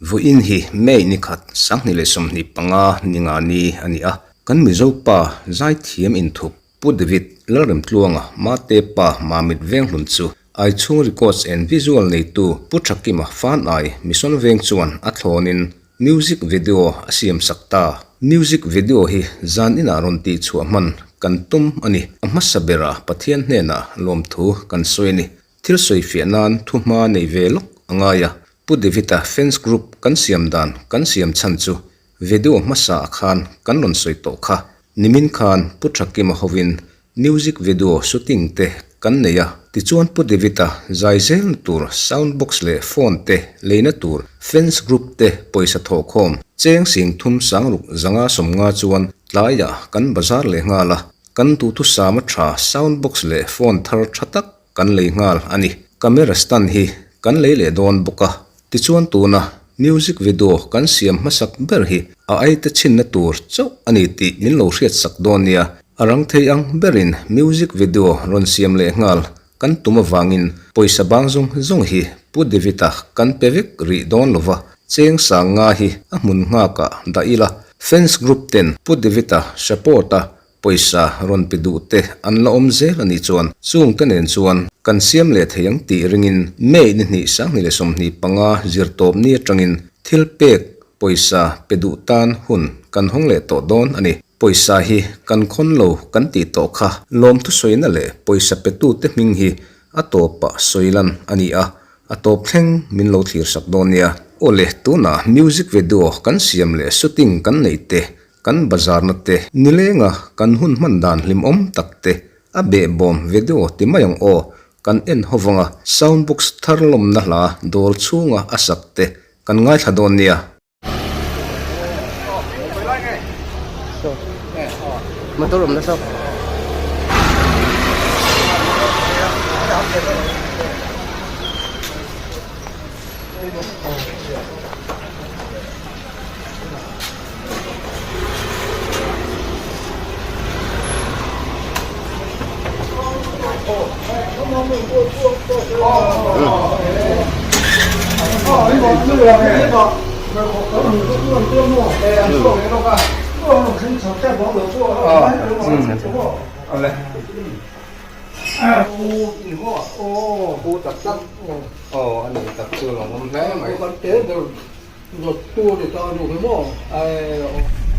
Vawiin hi May ni khat 2025 ni nga ni a ni a, kan Mizo pa zaithiam inthup Pu David Lalremtluanga Mate pa Mamit Venghlun chu Aichhung Records and Visual neitu Pu Thakima Fanai Mission Veng chuan a thlawnin Music video a siam sak ta. Music video hi zan inah rawn tih chhuah hman kan tum a ni. A hmasa berah Pathian hnenah lawmthu kan sawi a ni. Thil sawi fiah nan thu hma nei ve lawk a ngai a. Pu David-a fans group kan siam dan kan siam chhan chu video hmasa ah khan kan rawn sawi tawh kha. Nimin khan Pu Thakima hovin Music video shooting te kan nei a, tichuan Pu David-a zai zelna tur sound box leh phone te leina tur fans group te pawisa thawhkhawm cheng sing thum sangruk zanga sawmnga chuan tlaiah kan bazar leh nghal a, kan duhthusama tha sound box leh phone thar tha tak kan lei nghal a ni. Camera stand hi kan lei leh dawn bawk a, tichuan tuna music video kan siam hmasak ber hi a aite chhinna tur chauh a ni tih min lo hriatsak dawn nia. A rang thei ang berin music video rawn siam leh nghal kan tum avangin pawisa bang zawng zawng hi Pu David-a kan pe vek rih dawn lo va, cheng sang nga hi a hmun nghakah dah ila, fans group ten Pu David-a support-a Pawisa rawn pe duh te an la awm zel a nih chuan chung te nen chuan kan siam leh thei ang tih ringin May ni hnih 2025 zirtawp ni atangin thil pek pawisa pe duh tan hun kan hawng leh tawh dawn a ni. Pawisa hi kan khawn lo kan tih tawh kha lawmthusawina leh pawisa petute hming hi a tawpah sawi lan a ni a, A tawp thleng min lo thlir sak dawn nia. Awle, tunah music video kan siam leh shooting kan neih te, kan bazarna te, nilenga kan hun hman dan hlimawm tak te, a behbawm video ti mai ang aw, kan en ho vanga sound box thar lawmna hla dawr chhunga a sak te kan ngaithla dawn nia. Motor awmna saw.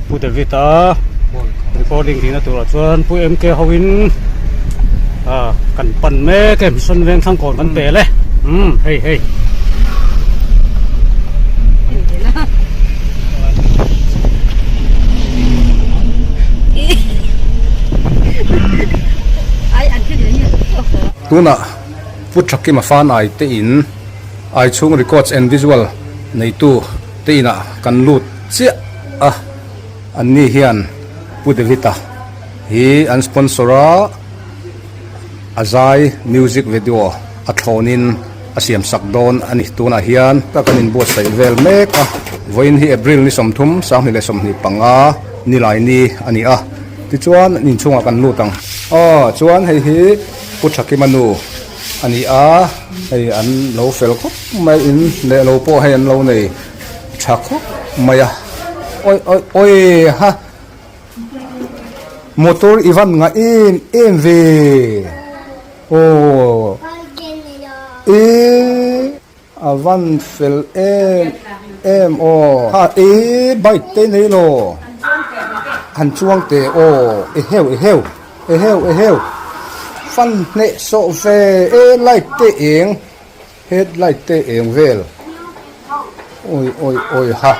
Pu David a recording tihna turah chuan Pu MK ho in kan pan mek e Mission Vengthlang kawn kan pel e umm hei hei. Tunah Pu Thakima Fanai te in Aichhung Records and Visual neitu te inah kan lut chiah a, anni hian Pu David-a hi an sponsor a, a zai music video a thlawnin a siam sak dawn a ni. Tunah hian ka kan inbuatsaih vel mek a, vawiin hi April ni 30, 2025 nilai ni a ni a, tichuan inchhungah kan lut ang. Aw chuan hei hi Pu Thakima nu. A ni a, hei an lo fel khawp mai in leh lo pawh hei an lo nei tha khawp mai a, awi awi awi ha motor i van ngah em em ve aw e a van fel em em aw ha e bike te nei lo han chuang teh aw e heu e heu. Eheu eheu fan hneh sawh ve e light te eng head light te eng vel awi awi awi ha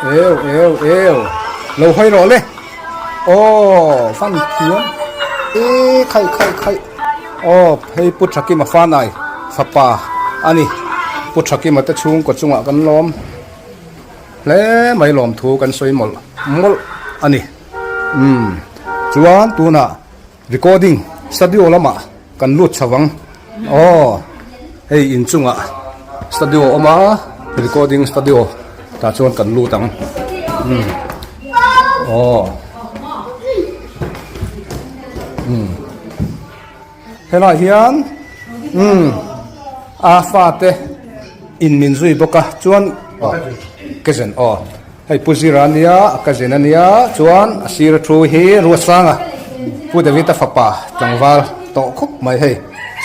eu eu eu lo hawi rawh le aw fan thiam e khai khai khai aw hei pu Thakima fanai fapa a ni pu Thakima te chhungkaw chungah kan lawm hle mai lawmthu kan sawi mawlh mawlh a ni. Umm chuan tunah recording studio lamah kan lut chho ang aw hei inchungah studio a awm a recording studio tah chuan kan lut ang umm aw umm. Helaiah hian umm a fate in min zui bawk a chuan cousin aw hei Pu Zira ania a cousin ania chuan a sira thu hi Ruatsanga Pu David-a fapa tlangval tawh khawp mai hei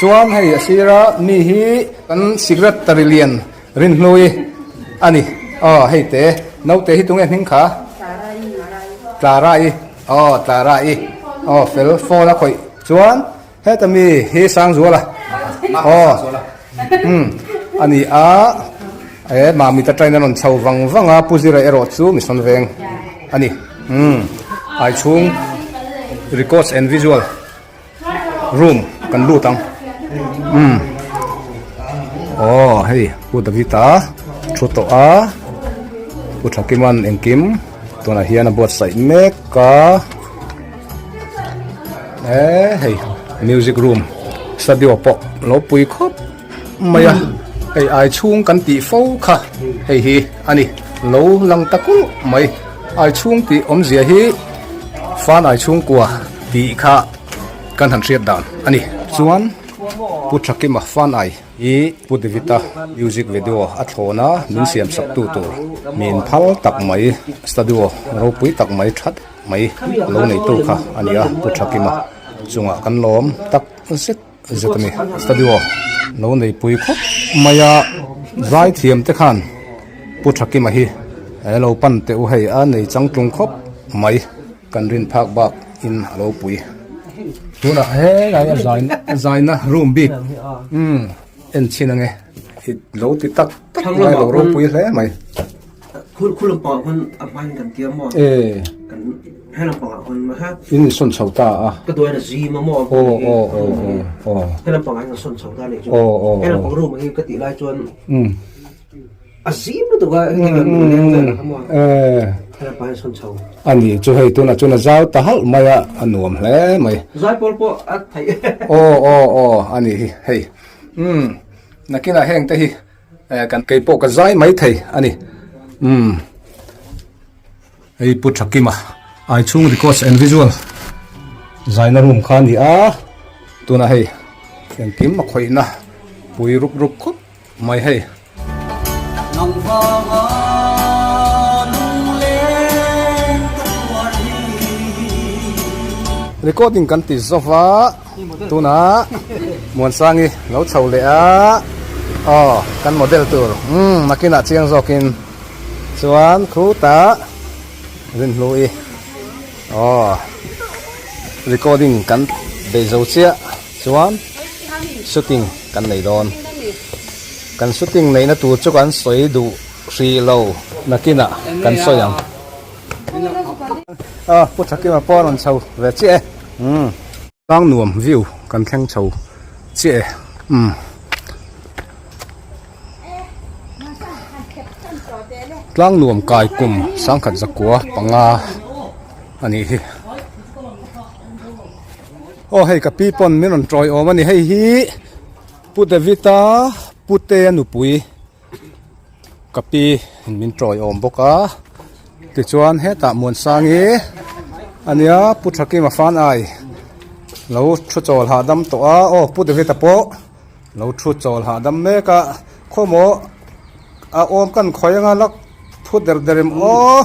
chuan hei a sira mi hi kan secretary lian Rinhlui a ni aw hei te naute hi tunge hming kha Tlara-i aw Tlara-i aw fel phone a khawih chuan heta mi hi Sangzuala aw umm a ni a e Mamit atangin a rawn chho vang vang a Pu Zira erawh chu Mission Veng a ni umm Aichhung records and visual. Room kan lut ang umm aw hei Pu Davita thu tawh a Pu Thakiman engkim tunah hian a buatsaih mek a eh hei music room studio pawh lo pui khawp mai a hei ai chhung kan tih fo kha hei hi a ni lo lang ta kulh mai ai chhung tih awmzia hi fan ai chhungkua. Tih kha kan han hriat dan a ni. Chuan Pu Thakima Fanai hi Pu David-a music video a thlawn a, min siam sak tu tur min phal tak mai, studio ropui tak mai that mai lo neitu kha a ni a, Pu Thakima chungah kan lawm tak zet zet a ni. Studio lo neipui khawp mai a, zaithiam te khan Pu Thakima hi lo pan teh u hei a nei changtlung khawp mai. Kan rin phak bak in a lo pui. Tunah helai a zai a zaina room bik umm en chhin ange i lo ti tak tak mai lo ropui hle mai. Khul khul lampangah khawn a hmain kan tia maw? E. Kan he lampangah khawn ha. In sawn chho ta a. Ka duain a zim a maw? Aw aw aw aw aw. He lampangah hian ka sawn chho ta a nih chu. Aw aw. He lampang room hi ka tih lai chuan. Umm. A zim lutuk a, heti kan leng vel a maw? He lampa hian sawn chho. A nih chu hei tunah chuan a zau ta halh mai a, a nuam hle mai. Zaipawl pawh a theih. Aw aw aw a nih hi hei. Umm nakinah heng te hi kan kei pawh ka zai mai thei a ni. Umm hei Pu Thakima Aichhung Records and Visual zaina room kha a ni a, tunah hei engkim a khawihna pui rup rup khawp. Mai hei. Recording kan ti zova tunah Muansangi lo chho leh a aw kan model tur umm nakinah chiang zawkin chuan khutah Rinhlui aw recording kan bei zo chiah. Chuan shooting kan nei dawn. Kan shooting neihna tur chu kan sawi duh hrih lo nakinah kan sawi ang. Aw Pu Thakima pawh a rawn chho ve chiah e. Umm. Tlang nuam view kan thleng chho chiah e. Umm. Tlang nuam kai kum sangkhat zakua panga a nih hi. Aw hei ka pi pawn min rawn tawi awm a ni hei hi Pu David-a Pu Tea nupui ka pi min tawi awm bawk a tichuan hetah Muansangi a nia Pu Thakima fan ai lo thu chawl hahdam tawh a aw Pu David-a pawh lo thu chawl hahdam mek a khawmaw a awm kan khawi anga la thu der der em aw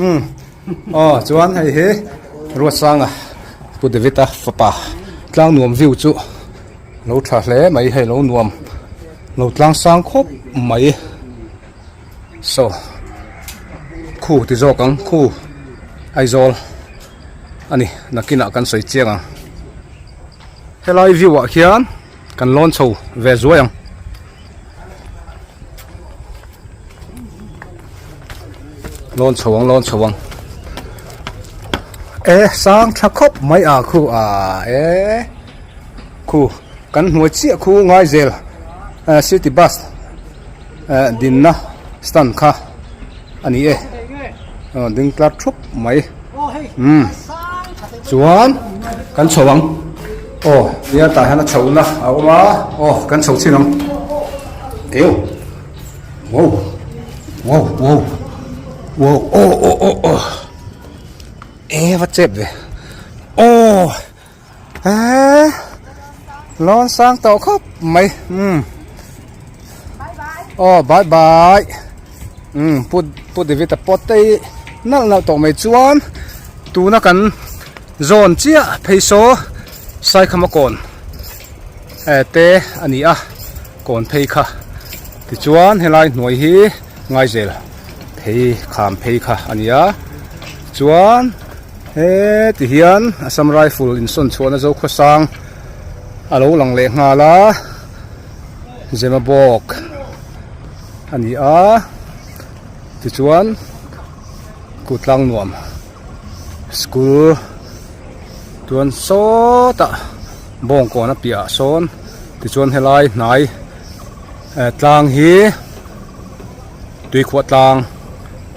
umm aw chuan hei hi Ruatsanga Pu David a fapa tlang nuam view chu lo tha hle mai hei lo nuam lo tlang sang khawp mai saw khu ti zawk ang khu Aizawl a ni nakinah kan sawi chiang ang helai view ah khian. Kan lawn chho ve zuai ang. Lawn chho ang, lawn chho ang. E sang tha khawp mai a khu a e khu kan hnuai chiah khu ngai zel city bus dinna stand kha a ni e ding tlar thup mai. Umm chuan kan chho ang aw nia tah hian a chho na a awm a aw kan chho chin ang eo wow wow wow wow aw aw aw aw e va chep ve aw. Eee. Lawn sang tawh khawp mai umm aw bye bye umm pu pu David a pawt te hi nalh nalh tawh mai chuan tuna kan zawn chiah phei saw Saikhama kawn eh te a ni a kawn phei kha tichuan helai hnuai hi Ngaizel phei kham phei kha a ni a chuan heti hian Assam Rifle insawn chhuahna Zokhawsang a lo lang leh nghal a Zemabawk a ni a tichuan Kutlang nuam school chuan sawtah bawngkawn a piahah sawn tichuan helai hnai tlang hi tuikhuah tlang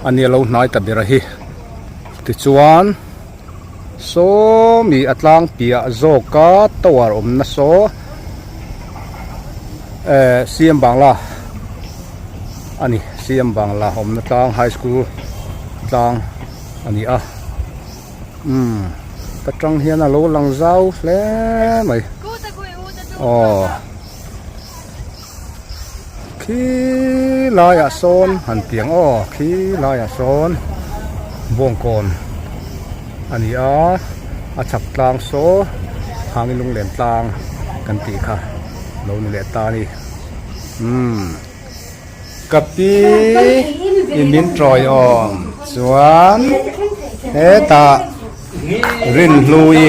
a nia lo hnai ta ber a hi tichuan sawmi a tlang piah zawk a tower awmna saw eh C_M bangla a ni C_M bangla awmna tlang high school tlang a ni a umm ta tang hian a lo lang zau hle mai aw. Khi laiah sawn han piang aw khi laiah sawn bawngkawn a ni a a chhak tlang saw hangin lunglen tlang kan tih kha lo ni leh ta a ni umm ka pi in min tawiawm chuan hetah Rinhlui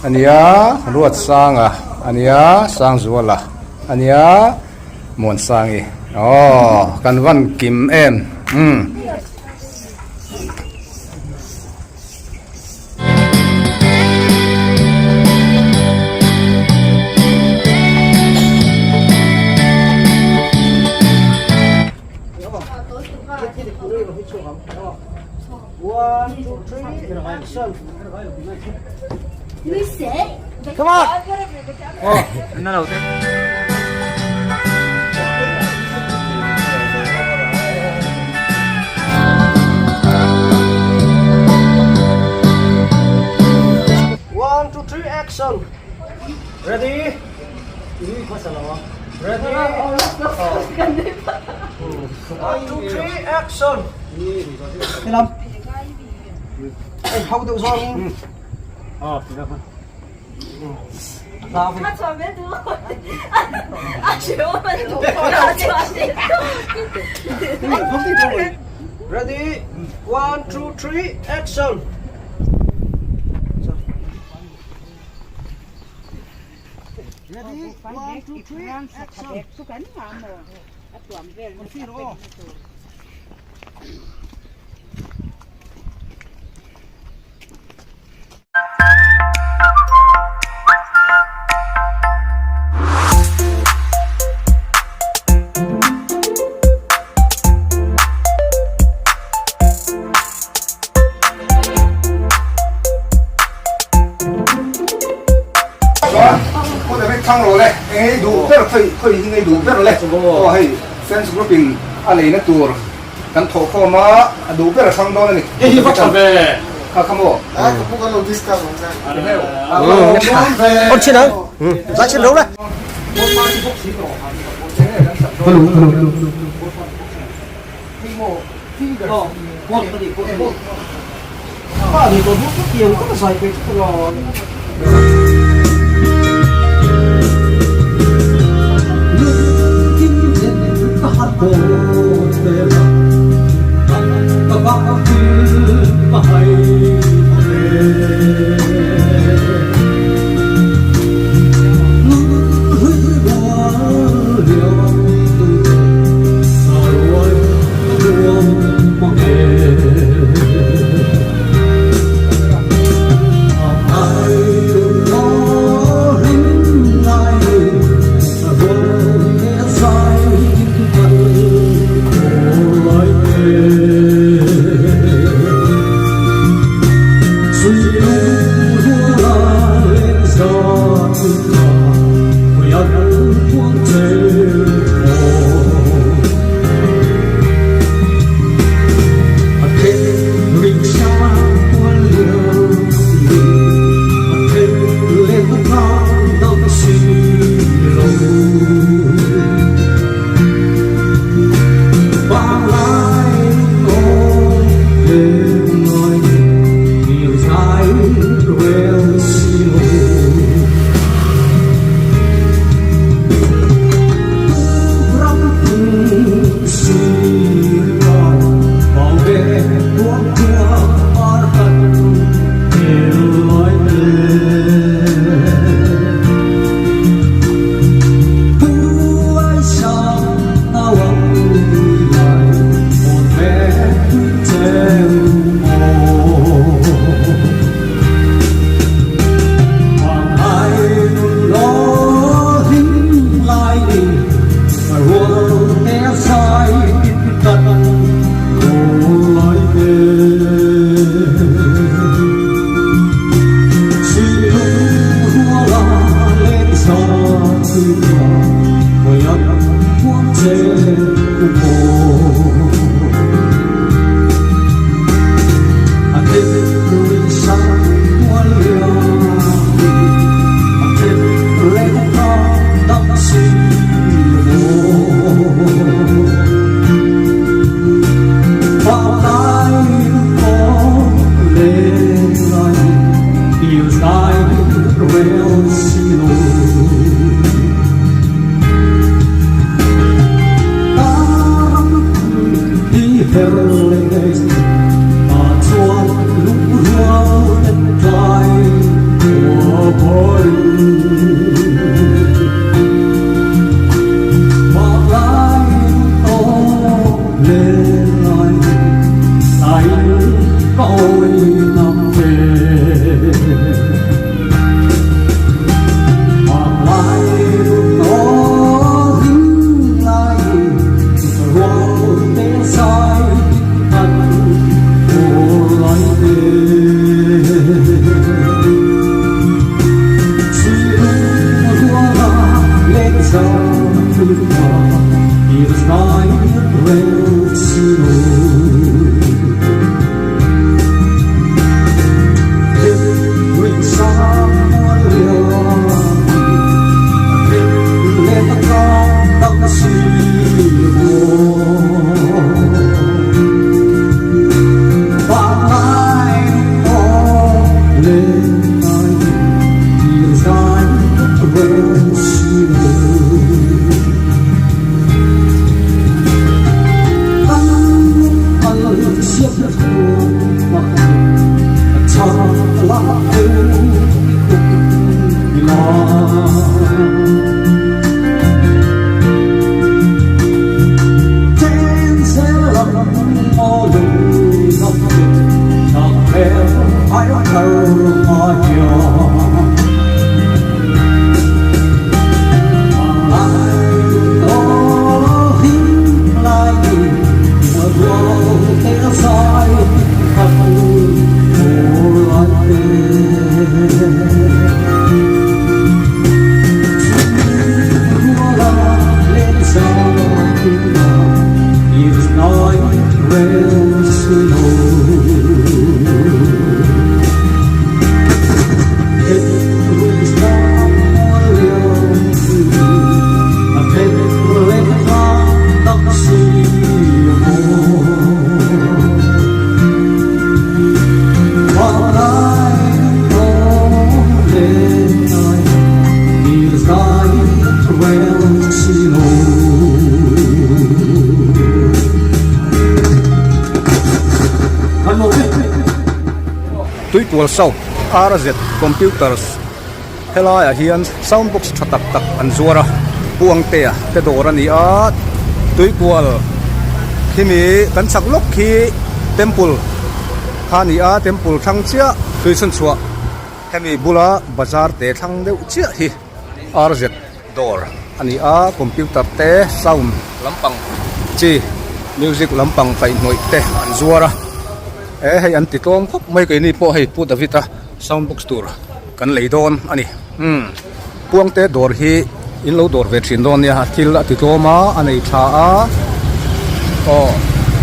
a nia Ruatsanga a nia Sangzuala a nia Muansangi aw kan van kim em umm. Come on. One, two, three, action. Ready? Ready? One, two, three, action. Thế lắm. Anh hâu tự do không? Ờ, thì ra không. Ready? One, two, three, action. Ready? One, two, three, action. Chuan Pu David thlang rawh le eng ei duh ber khawi khawi hi ngei duh ber le aw hei fans group in a leina tur Kan thawh khawm a, a duh ber a hrang dawn a ni. Hei hi va tha ve. Kha kha maw? A ka pu kan lo discount ang che. On chin ang. Zai chin lo le. rel si lo. Taram i her leh ta chuan lungrual ten tlai khua parin. Vang lai tawk len lai tain ka awi nam ve. Vang lai tawk hlim lai rual te sai khat aw lai te. Tuikual South RZ Computers helaiah hian sound box tha tak tak an zuar a Puangtea te dawr a ni a Tuikual khimi kan chak lawk khi temple kha a ni a temple thlang chiah tuichhunchhuah hemi bula bazar te thlang deuh chiah hi RZ dawr a ni a computer te sound lampang chi music lampang kaihhnawih te an zuar a e hei an ti tlawm khawp mai keini pawh hei Pu David a sound box tur kan lei dawn a ni umm Puangte dawr hi in lo dawr ve thin dawn nia thil a ti tlawm a a nei tha a aw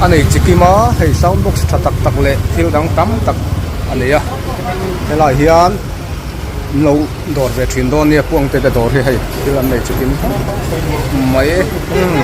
a nei chikim a hei sound box tha tak tak leh thil dang tam tak a nei a helaiah hian in lo dawr ve thin dawn nia Puangte te dawr hi hei thil an nei chikim mai umm.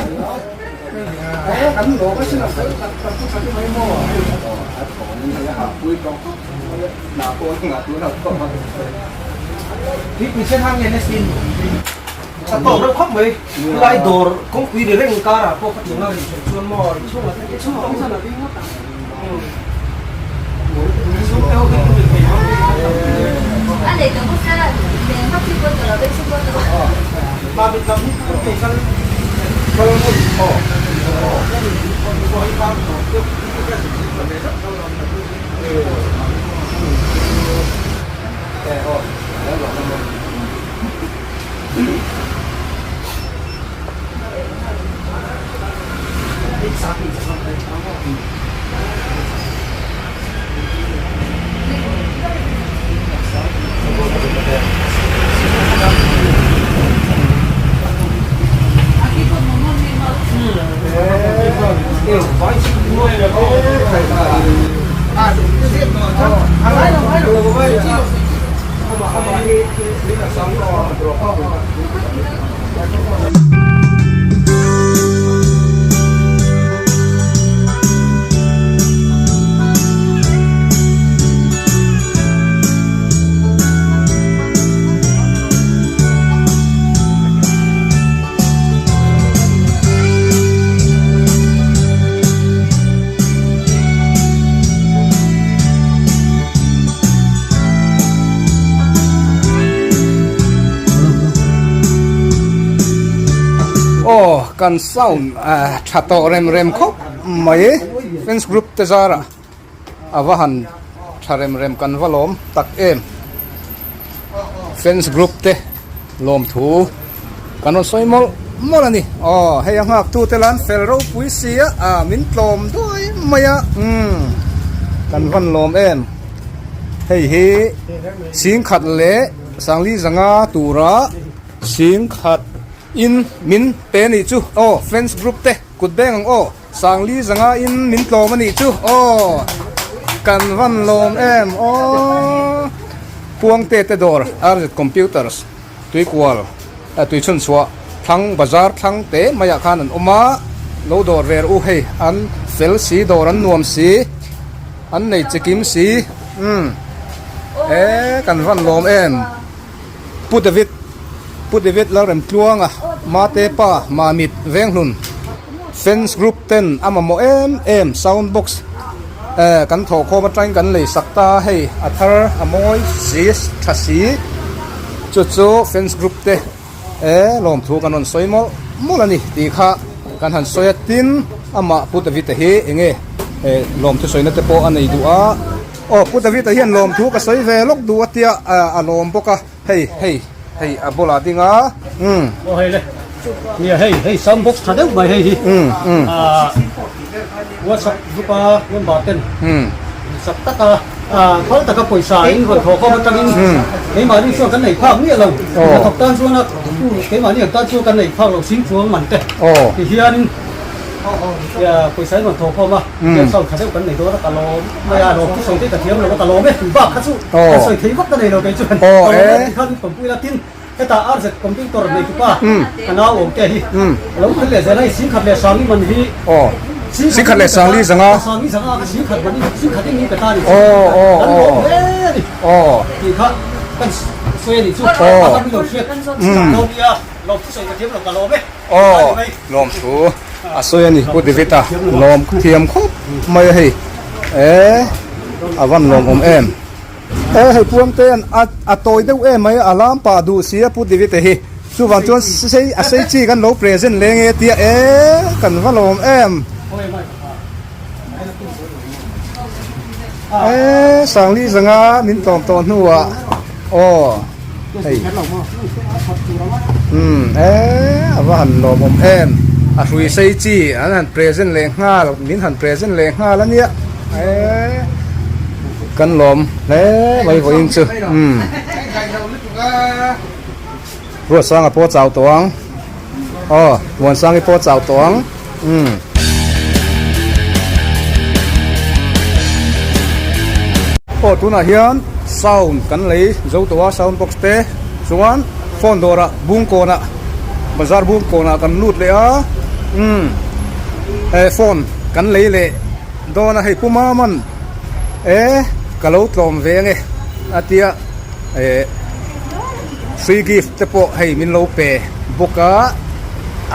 Aw kan sound tha tawh rem rem khawp mai fans group te zarah a va han tha rem rem kan va lawm tak em fans group te lawmthu kan rawn sawi mawlh mawlh a ni aw hei a nghak tu te lah an fel ropui si a ah min tlawm duai mai a umm kan van lawm em hei hi singkhat leh sangli zanga tura singkhat in min pe a nih chu aw fans group te kut beng ang aw. Sangli zanga in min tlawm a nih chu aw kan van lawm em aw Puangte te dawr RZ Computers tuikual tui chhun chhuah thlang bazar thlang te mai ah khan an awm a lo dawr ver u hei an fel si dawr an nuam si an nei chikim si umm e kan van lawm em Pu David Pu David Lalremtluanga Mate pa Mamit Venghlun Fans Group ten a mamawh em em sound box eh kan thawhkhawm atangin kan lei sak ta hei a thar a mawi si tha si chu chu fans group te eh lawmthu kan rawn sawi mawlh mawlh a ni tih kha kan han sawi a tin amah Pu David a hi enge eh lawmthu sawina te pawh a nei duh a. Aw Pu David-a hian lawmthu ka sawi ve lawk duh a tia a lawm bawk a, hei hei hei a bulah ding a umm. Aw hei le, nia hei hei sound box tha deuh mai hei hi umm umm. Ahh WhatsApp group a member ten umm. Sak tak a phal taka pawisa in rawn thawh khawm atangin keimahni chuan kan nei phak miah lo, hnathawk tan chuan a keimahni ang tan chuan kan nei phak lo sing chuang man te ti hianin pawisa in rawn thawh khawm a. Hian sound tha deuh kan nei dawn a ka lawm mai a lawm chu sawi te ka thiam lo a ka lawm e tih bak kha chu ka sawi thei vak ka nei lo kei chuan ka lawm e tih khan pawmpui ila tin hetah RZ computer nei tupa ka nau awm te hi a lo kal leh zel a hei singkhat leh sangli man hi singkhat leh sangli zanga sangli zanga kha singkhat man hi singkhat in ka ta ni chu kan lawm hle a ni tih kha kan sawi a nih chu a kan lo hriat dawn nia lawm chu sawi ka thiam lo ka lawm e. Aw lawmthu a sawi a ni Pu David a lawm thiam khawp mai a hei e a van lawmawm em e hei Puangte an a tawi deuh em mai a lam pah duh si a Pu David a hi chuvang chuan sei a sei chi kan lo present leng e tia e kan va lawm em e Sangli zanga min tlawm tawh hnuah aw. Hei umm eee a va han lawmawm em a hrui sei chi an han present leh nghal min han present leh nghal a nia eee kan lawm hle mai vawiin chu umm Ruatsanga pawh a chau tawh ang aw Muansangi pawh a chau tawh ang umm. Aw tunah hian sound kan lei zo tawh a sound box te chuan phone dawrah bungkawnah bazar bungkawnah kan lut leh a umm eh phone kan lei leh dawn a hei pu Maman eh ka lo tlawm ve ange a tia eh free gift te pawh hei min lo pe bawk a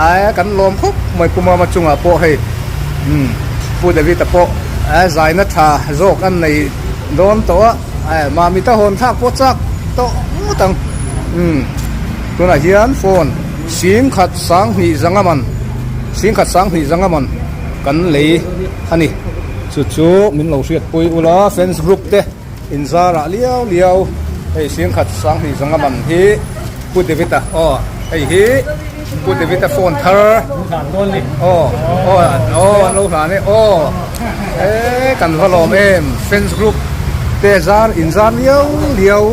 ae kan lawm khawp mai pu Mama chungah pawh hei umm pu David-a pawh ae zaina tha zawk an nei dawn tawh a ae Mamita hawn thlak pawh chak tawh ngawt ang umm tunah hian phone singkhat sanghnih zanga man singkhat sanghnih zanga man kan lei a ni chu chu min lo hriatpui ula fans group te. Inzarah liau liau hei singkhat sanghnih zanga man hi Pu David-a aw hei hi Pu David-a phone thar aw aw aw an lo hlan e aw e kan va lawm em fans group te zar inzar liau liau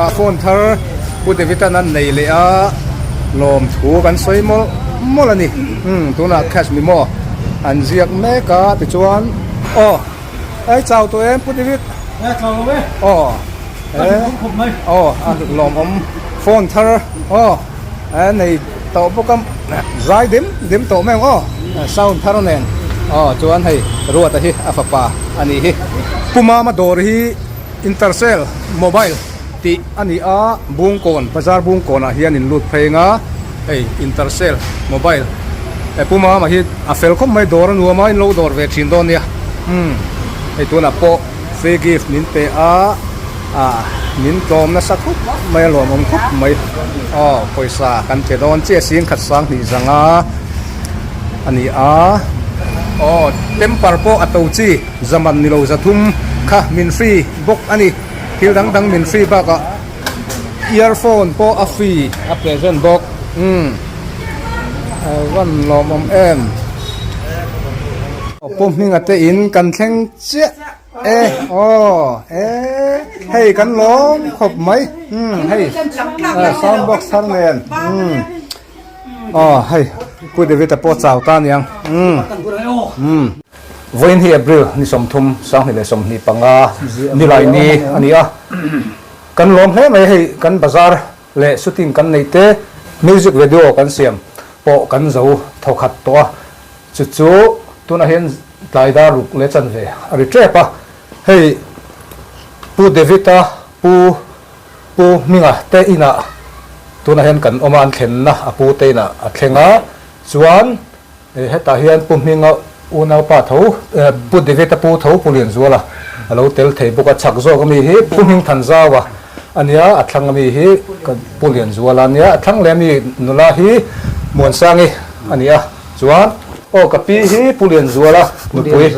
ah phone thar Pu David-a'n an nei leh a lawm thu kan sawi mawlh mawlh a ni umm tunah cash mi maw an ziak mek a tichuan aw. Ei chau tawh em Pu David? Ei chau lo e. Aw. Ka hlim khawp mai. Aw a lawmawm phone thar aw a nei tawh bawk a zai dim dim tawh mai ang aw sound thar nen aw chuan hei Ruata hi a fapa a nih hi. Pu Mama dawr hi Intercell mobile tih a ni a Bungkawn bazar Bungkawnah hian in lut phei ang a hei Intercell mobile eh Pu Mama hi a fel khawp mai dawr a nuam a in lo dawr ve thin dawn nia umm hei tunah pawh free gift min pe a ah min tlawm nasa khawp mai a lawmawm khawp mai aw pawisa kan pe dawn chiah singkhat sanghnih zanga. a ni a. Aw temper pawh a to chi zaman ni lo 300 kha min free bawk a ni. Thil dang dang min free bakah earphone pawh a free a present bawk. Umm a van lawmawm em. Pu Hminga te in kan thleng chiah e aw e hei kan lawm khawp mai umm hei sound box thar nen umm aw hei Pu David a pawh chau ta aniang umm umm. Vawiin hi April ni 30 2025 Nilaini a ni a kan lawm hle mai hei kan bazar leh shooting kan neih te music video kan siam pawh kan zo thawkhat tawh a, chu chu tunah hian tlai dar ruk leh chanve a ri tep a, hei Pu David-a Pu Pu Hminga te inah tunah hian kan awm a, an thlenna a pu te inah a thleng a, chuan Hetah hian Pu Hminga unaupa tho, Pu David-a pu tho Pu Lianzuala a lo tel thei bawk a, chhak zawk ami hi Pu Hming Thanzaua a nia, a thlang ami hi Pu Lianzuala a nia, a thlang leh ami nula hi Muansangi a ni a, chuan aw ka pi hi Pu Lianzuala nupui,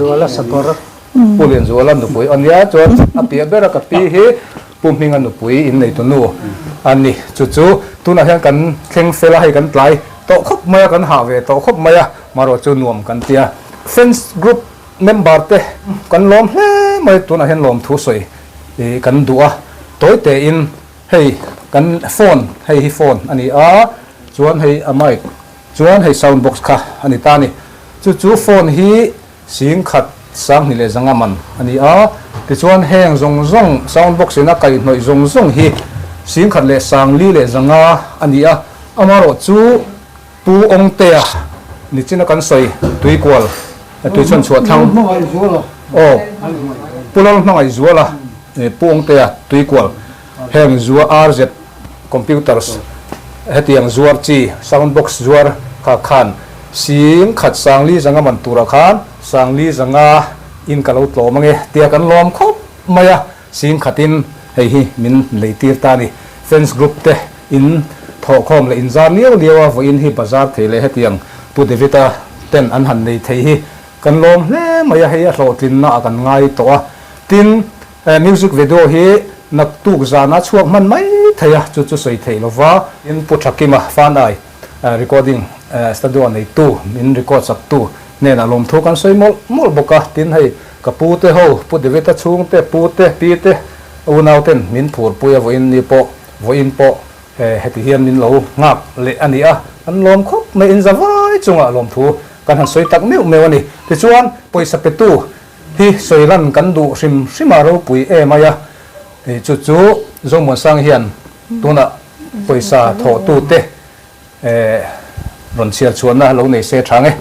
Pu Lianzuala nupui a nia, chuan a piah bera ka pi hi Pu Hminga nupui inneitu nu a ni. Chu chu tunah hian kan thleng fel a, hei kan tlai tawh khawp mai a, kan hah ve tawh khawp mai a, marawh chu nuam kan ti a. Fans group member te kan lawm hle mai, tunah hian lawmthu sawi kan duh a, tawi tein hei kan phone, hei hi phone a ni a, chuan hei a mic, chuan hei sound box kha a ni ta a ni. Chu chu phone hi 10,000 200 man a ni a, tichuan heng zawng zawng sound box in a kaihhnawih zawng zawng hi 1,400 a ni a, amaherawh chu Pu Awngtea nichina kan sawi tuikual tuichhawn chhuah thlang aw Pu Lalhmangaihzuala Pu Awngtea tuikual heng zua RZ Computers hetiang zuar chi sound box zuar kha khan 1,400 man turah khan 400 in ka lo tlawm ange tia kan lawm khawp mai a, 100,000 in hei hi min lei tir ta a ni. Fans group te in thawhkhawm leh inzar liau liau a vawiin hi bazar thei leh hetiang Pu David-a ten an han nei thei hi kan lawm hle mai a, hei a hlawhtlinna ah kan ngai tawh a, tin Music video hi naktuk zana chhuak hman mai thei a, chu chu sawi theih lova. Tin, Pu Thakima Fanai recording studio neitu, min record saktu hnenah lawmthu kan sawi mawlh mawlh bawk a. Tin, hei ka pu te ho, Pu David-a chhungte, pu te, pi te, unau ten min phurpui a vawiin ni pawh, vawiin pawh heti hian min lo nghak leh a ni a, an lawm khawp mai, in za vai chungah lawmthu kan han sawi tak meuh meuh a ni. Tichuan, pawisa petu Hi sawi lan kan duh hrim hrim a ropui em ai a, chu chu Zomuansang hian tunah pawisa thawhtute rawn chhiar chhuahna lo nei se tha nge.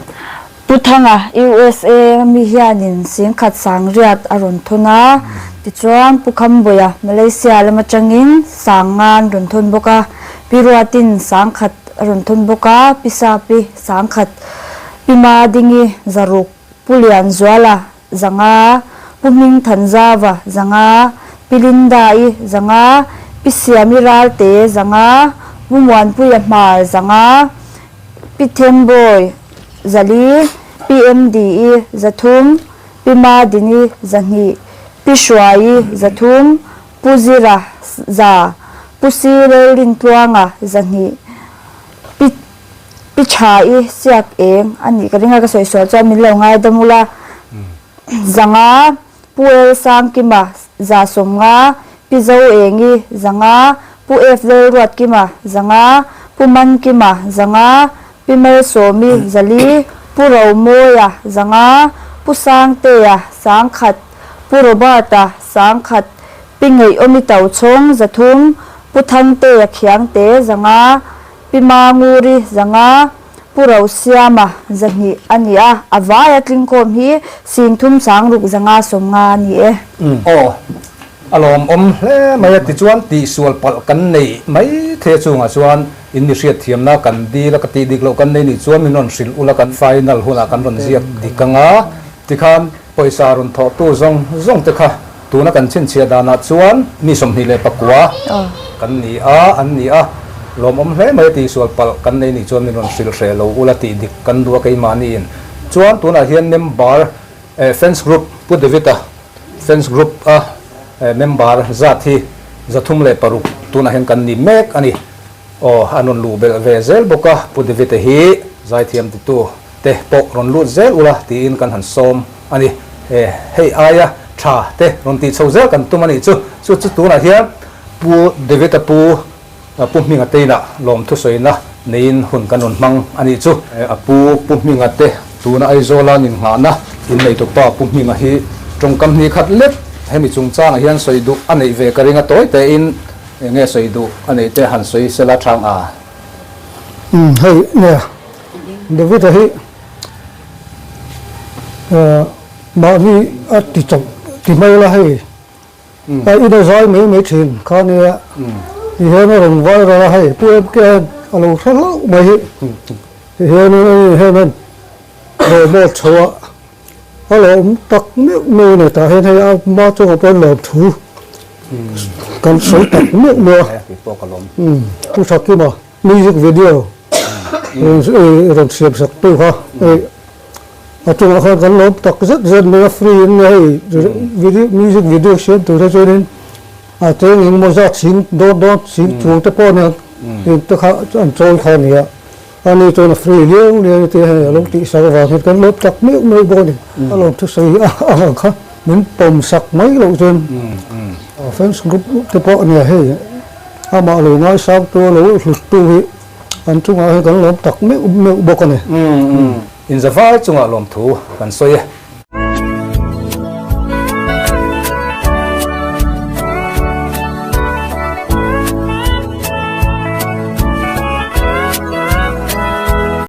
Pu Thanga, USA mi hianin 10,000 sangriat a rawn thawn a, tichuan Pu Khambuia, Malaysia lam atangin 5,000 an rawn thawn bawk a, Pi Ruatin 1,000 a rawn thawn bawk a, Pi Sapi 1,000, Pi Madingi 600. Pu Lianzuala, 500, Pu Hmingthanzava, 500, Pi Linda-i, 500, Pi Siami Ralte, 500, Pu Muanpuia Hmar, 500, Pi Thembawi, 400, Pi MD-i, 300, Pi Madini, 200, Pi Hruaii, 300, Pu Zira, 100, Pu Sirelrintluanga, 200, Pi Pi tha i siak eng a nih ka ring a, ka sawi sual chuan min lo ngaidam ula. 500, Pu El Sangkima 150, Pi Zo Engi 500, Pu F Lalruatkima 500, Pu Mankima 500, Pi Malsawmi 400, Pu Romawia 500, Pu Sangtea 10,000, Pu Robert-a 10,000, Pi Ngaihawmi Tochhawng 300, Pu Thangtea Khiangte 500, Pi Manguri 500, Pu Rosiama 200 a ni a, a vaia tlingkhawm hi 300 600 500 90 a ni e. Aw, a lawmawm hle mai a, tichuan tihsual palh kan nei mai thei a chungah chuan in mi hriatthiamna kan dil a, ka tih dik loh kan nei nih chuan min rawn hrilh ula kan final hunah kan rawn ziak dik ang a, tikhan pawisa rawn thawhtu zawng zawng te kha Tuna kan chhinchhiah danah chuan mi 29 kan ni a, an ni a. Lawmawm hle mai a tihsual palh kan nei nih chuan min rawn hrilh hreh lo ula tih dik kan duh a keimahniin. Chuan tunah hian member fans group Pu David-a fans group a member zat hi 306 tunah hian kan ni mek a ni. Aw an rawn luh belh ve zel bawk a, Pu David-a hi zaithiam titu te pawh rawn lut zel ula tiin kan han sawm a ni. Hei aia tha te rawn tih chho zel kan tum a nih chu. Chu chu tunah hian Pu David-a pu Pu Hminga te inah lawmthu sawina neiin hun kan rawn hmang a nih chu. A pu Pu Hminga te tuna Aizawla nin nghahna inneitupa Pu Hminga hi tawngkam hnih khat lek hemi chungchangah hian sawi duh a neih ve ka ring a tawi tein eng nge sawi duh a neih te han sawi sela chang a. Umm hei nia David-a hi mahni a ti chawp ti mai la hei. A ina zai mai mai thin kha nia ti hian a rawn viral a hei Pu MK hian a lo hre hlauh mai hi ti hian in ani hian an promote chho a a lawm tak meuh meuh a ni tah hian hei a hma chungah pawh lawm thu kan sawi tak meuh meuh a Pu Thakima music video rawn siam sak tu kha hei A chungah khan kan lawm tak zet zet mai a, free in hei video music video siam tur te chuanin a cheng eng emaw zat sing dawn dawn sing chuang te pawh ania tih te kha an chawi kha a ni a, ani chuan a free liau liau a tia hei a lo tih sak avang hian kan lawm tak meuh meuh bawk a ni, a lawm thusawi hi a ang kha min pawm sak mai loh chuan fans group te pawh a nia hei amah lo ngaisang tu a lo hlut tu hi an chungah hian kan lawm tak meuh meuh bawk a ni. Inzavai chungah lawmthu kan sawi e.